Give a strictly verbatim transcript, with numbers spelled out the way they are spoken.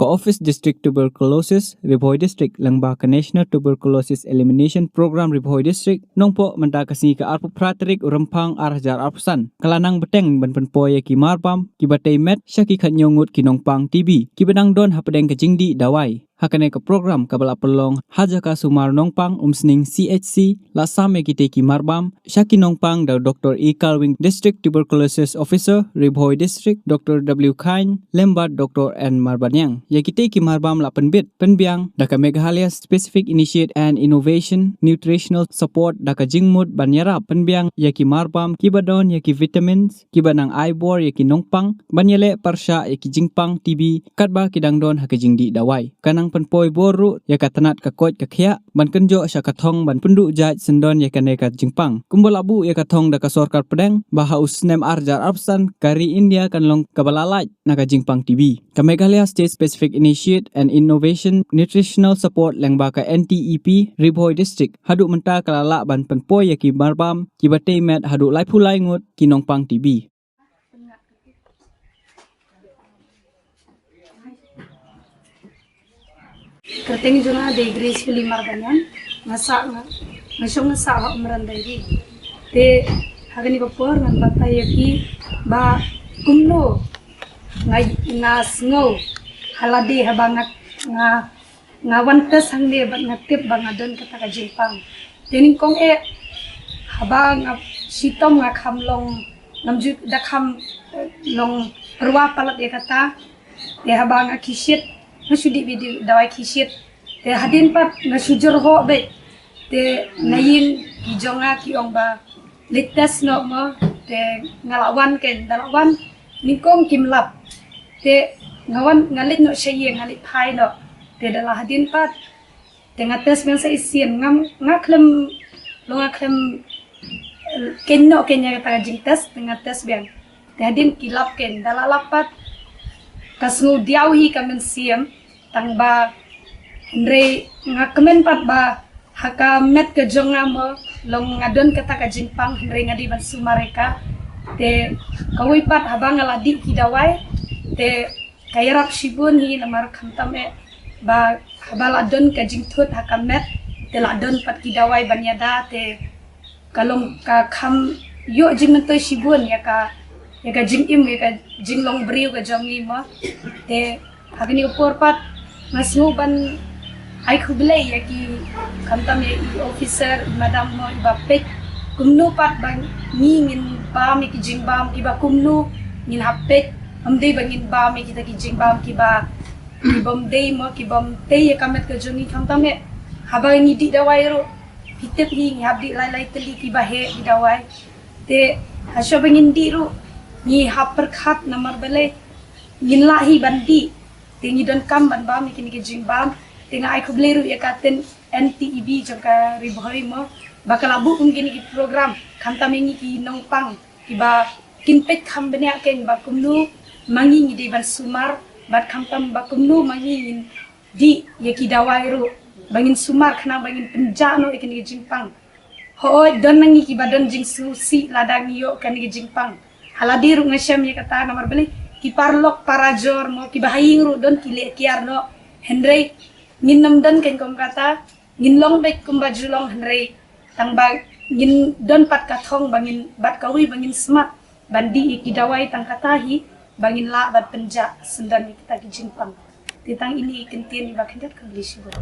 Ka Office District Tuberculosis Ri Bhoi District lyngba ka National Tuberculosis Elimination Program Ri Bhoi District, Nongpoh, mynta ka sngi ka arphew phra tarik u Rymphang ar hajar arphew san, ka la nang bteng ban pynpoi ïa ki marbam kiba tei met sha ki khathynñiew ngut ki nongpang T B kiba dang don hapdeng ka jingdih dawai. Ha kane ka program kaba la pynlong ha jaka sumar Nongpang Umsning C H C, la sam ïa kitei ki marbam sha ki nongpang da u Doctor E Kalwing, District Tuberculosis Officer, Ri Bhoi District, Doctor W Khain, lem bad Doctor N Marbaniang. Ïa kitei ki marbam la pynbit pynbiang da ka Meghalaya Specific Initiate and Innovation Nutritional Support da ka jingmut ban ïarap pynbiang ïa ki marbam kiba don ïa ki vitamins kiba nang ai bor ïa ki nongpang ban ïaleh pyrshah ïa ki jingpang T B katba ki dang don ha ka jingdih dawai. Ka nang pynpoi bor ruh ïa ka tnat ka koit ka khiah ban kynjoh sha ka thong ban pynduh jait syndon ïa kane ka jingpang. Kumba la buh ïa ka thong da ka sorkar pdeng ba ha u snem ar hajar arphew san ka ri India kan long kaba la lait na ka jingpang T B. Ka Meghalaya State Specific Initiate and Innovation Nutritional Support lyngba ka N T E P Ri Bhoi District haduh mynta ka la lah ban pynpoi ïa ki marbam kiba tei met haduh laiphew lai ngut ki nongpang T B. Kyrteng jong nga dei Grace Philip Marbaniang, nga sah nga, nga shong nga sah ha Umran Dairy. Te ha kane ka por ngan batai ïa phi ba kumno nga, nga sngew ha lade haba nga, nga, nga wan test hangne bad nga tip ba nga don kata ka jingpang. Te nyngkong eh haba nga shitom nga kham long, ngam ju da kham, eh, long pyrwa palat ïa kata. Te haba nga khie shit, nga shu dih beit dawai khie shit. Te hadien pat nga shu jyrhoh beit. Te na ïing ki jong nga ki ong ba leit test noh mo. Te nga la wan, keiñ da la wan nyngkong kim lap. Te nga wan, nga leit noh sha ïing, nga leit phai noh. Te da la hadien pat te nga test biang sa shisien, ngam, nga khlem, long nga khlem, eh, keiñ noh keiñ ïa kata ka jingtest, te nga test biang. Te hadien ki lap, keiñ da la lap pat ka sngew diaw hi ka mynsiem, tang ba hynrei nga kmen pat ba ha ka met ka jong nga mo long nga don kata ka jingpang, hynrei nga dei ban sumar ïa ka. Te kawei pat haba nga la dih ki dawai te ka ïarap shibun hi, namar khamtam eh ba haba la don ka jingthut ha ka met te la don pat ki dawai ban ïada, te ka long ka kham ïoh jingmyntoi shibun ïa ka, ïa ka jingim, ïa ka jinglong briew ka jong ngi mo. Te ha kane ka por pat nga sngew ban ai khublei ïa ki, khamtam ïa i officer, i madam mo, iba peit kumno pat ba ngi ngin bam ïa ki jingbam kiba kumno ngin hap peit. Ym dei ba ngin bam ïa kita ki jingbam kiba, kibym dei mo, kibym tei ïa ka met ka jong ngi, khamtam eh haba ngi dih dawai ruh phi tip hi ngi hap dih lai lai tylli kiba heh ki dawai. Te hashuwa ba ngin dih ruh ngi hap pyrkhat namar balei ngin lah hi ban dih. Te ngi donkam ban bam ïa kine ki jingbam. Te nga ai khublei ruh ïa ka N T E B jong ka Ri Bhoi mo ba ka la buh kum kine ki program khamtam ïa ngi ki nongpang kiba kin peit kham bniah keiñ ba kumno ma ngi ngi dei ban sumar bad khamtam ba kumno ma ngi ngin dih ïa ki dawai ruh ba ngin sumar khnang ba ngin pynjah noh ïa kine ki jingpang. Hooid, don na ngi kiba don jingsngewsih lada ngi ïoh kane ka jingpang. Ha lade ruh nga shem ïa kata namar balei ki paralok parajor mo kiba ha ïing ruh don ki leh kiar noh. Hynrei ngin ym don keiñ kum kata, ngin long beit kumba ju long, hynrei tang ba ngin don pat ka thong ba ngin, bad kawei ba ngin smat ban dih ïa ki dawai, tang kata hi ba ngin lah ban pynjah syndon ïa kita ki jingpang. Te tang ine i kyntien iba khyndiat, khublei shibun.